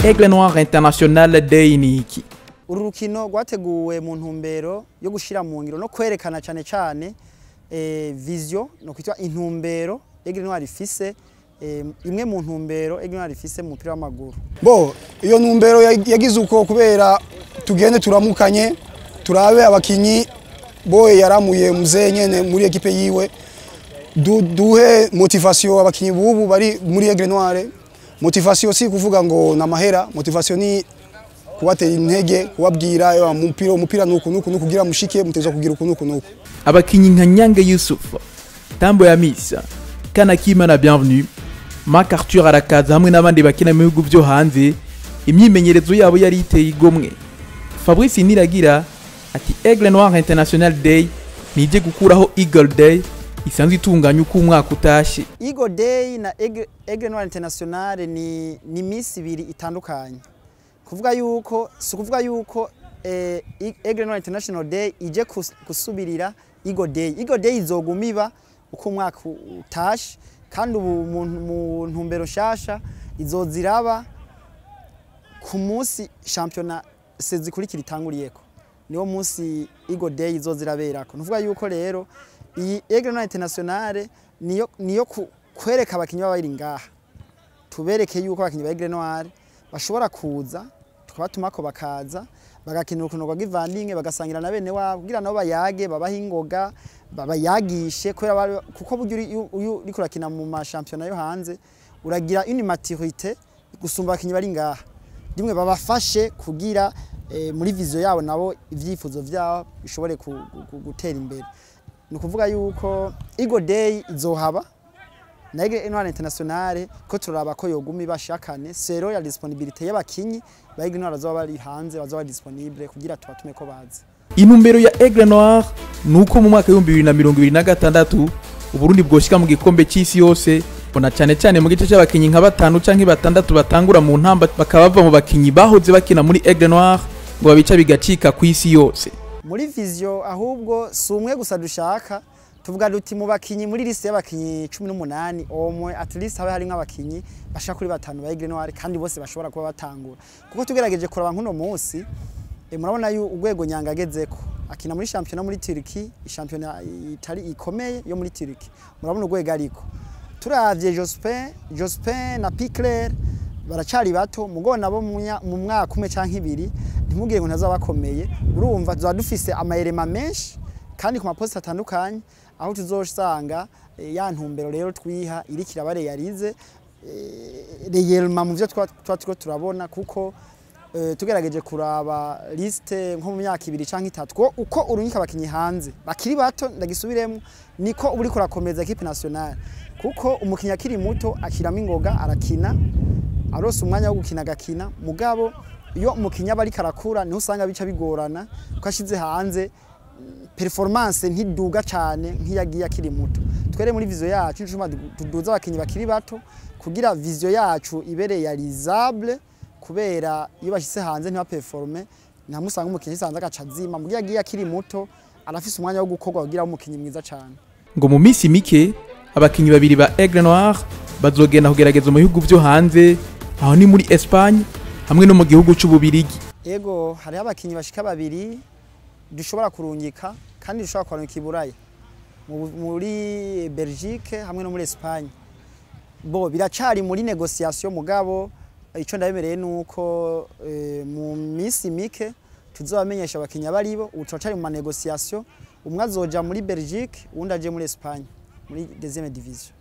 Aigle Noir International Day ni iki? Uru rukino rwateguwe mu ntumbero yo gushira mu ngiro no kwerekana cyane cyane vision, no kwitwa intumbero Aigle Noir ifise, imwe mu ntumbero Aigle Noir ifise mu mupira w'amaguru. Bo iyo ntumbero yagize uko kubera tugende turamukanye, turabe abakinyi boye yaramuye muzee nyene muri équipe yiwe, duhe motivation abakinyi bubu bari muri Aigle Noir. Motivation si kuvuga ngo na mahera, motivation ni kubatera intege, kubabwira umupira nuku nuku nuku, kugira mushike mutezwa kugira uku nuku nuku. Abakinyi nka Nyange Yusuf, Tambo ya Misa, Kanakimana Bienvenue, Marc Arthur Arakaza hamwe n'abandi bakina mu bihugu byo hanze, imyimenyerezo yabo yari iteye igomwe. Fabrice Niragira ati Aigle Noir International Day nije gukuraho Eagle Day isanzwe itunganya uko umwaka utashe. Eagle Day na Aigle Noir International ni misi ibiri itandukanye. Kuvuga yuko si kuvuga yuko Aigle Noir International Day ije gusubirira Eagle Day. Eagle Day izoguma iba uko umwaka utashe, kandi ubu mu ntumbero nshasha izoziraba ku munsi shampiyona sezikurikira itanguriyeko, niwo munsi Eagle Day izoziraberako. Nuvuga yuko rero iyi Aigle Noir International niyo kwereka abakinyi baba bari ngaha, tubereke yuko abakinyi ba Aigle Noir bashobora kuza, tukabatumako bakaza bagakina urukino rwa Givandinge, bagasangira na bene wabo kugira nabo bayage, babahe ingoga, babayagishe, kubera kuko burya uriko urakina mu mashampiyona yo hanze uragira une maturité gusumba abakinyi bari ngaha. Rimwe babafashe kugira muri vision yabo nabo ivyifuzo vyabo bishobore gutera imbere. Ni ukuvuga yuko Eagle Day izohaba na Aigle Noir International, ko turaba ko yoguma ibashakane sero ya disponibilité y'abakinyi ba Aigle Noir bazoba bari hanze, bazoba disponible kugira tubatume ko baza. Intumbero ya Aigle Noir nuko mu mwaka w'ibihumbi bibiri na mirongo ibiri na gatandatu Uburundi bwoshika mu gikombe c'isi yose, bona cyane cyane mu gice c'abakinyi nka batanu canke batandatu batangura mu ntamba, bakaba bava mu bakinyi bahoze bakina muri Aigle Noir, ngo babica bigacika ku isi yose. Muri vision ahubwo si umwe gusa dushaka, tuvuga duti mu bakinyi muri liste y'abakinyi 18 omwe at least habe hari nk'abakinyi bashaka kuri batanu ba Aigle Noir, kandi bose bashobora kuba batangura. Kuko tugerageje kuraba nkuno munsi, murabona yu urwego Nyanga agezeko, akina muri shampiyona muri Turkey, shampiyona itari ikomeye yo muri Turkey, murabona urwego ariko. Turavye Jospin na Picler baracari bato, mugo nabo mu mwaka umwe canke ibiri ntimugire ngo ntazabakomeye. Urumva tuzoba dufise amayerema menshi kandi ku maposte atandukanye, aho tuzosanga ya ntumbero rero twiha irikira bareyarize réellement mu byo twa turiko turabona. Kuko tugerageje kuraba liste nko mu myaka ibiri canke itatu, ko uko urunyika abakinyi hanze bakiri bato, ndagisubiremo, niko uri kurakomeza équipe nationale, kuko umukinyi akiri muto akiramo ingoga, arakina arose umwanya wo gukina agakina. Mugabo iyo umukinyi aba ariko arakura niho usanga bica bigorana, ko ashize hanze performance ntiduga cane nk'iyagiye akiri muto. Twere muri vision yacu nicuma tuduza abakinyi bakiri bato kugira vision yacu ibe réalisable, kubera iyo bashitse hanze ntibaperforme, ntamusanga umukinyi sanze agaca azima. Mugiye agiye akiri muto arafise umwanya wo gukorwa kugira umukinyi mwiza cane. Ngo mu minsi mike abakinyi babiri ba Aigle Noir bazogenda kugerageza mu bihugu vyo hanze, aho ni muri Espagne hamwe no mu gihugu c'Ububirigi. Ego, hariho abakinyi bashika babiri dushobora kurungika, kandi dushobora kurungika i Buraya, muri Belgique hamwe no muri Espagne. Bo biracari muri négociation, mugabo ico ndabemereye nuko mu minsi mike tuzobamenyesha abakinyi baribo. Ubu turacari mu ma négociation, umwe azoja muri Belgique, uwundi aje muri Espagne muri deuxième division.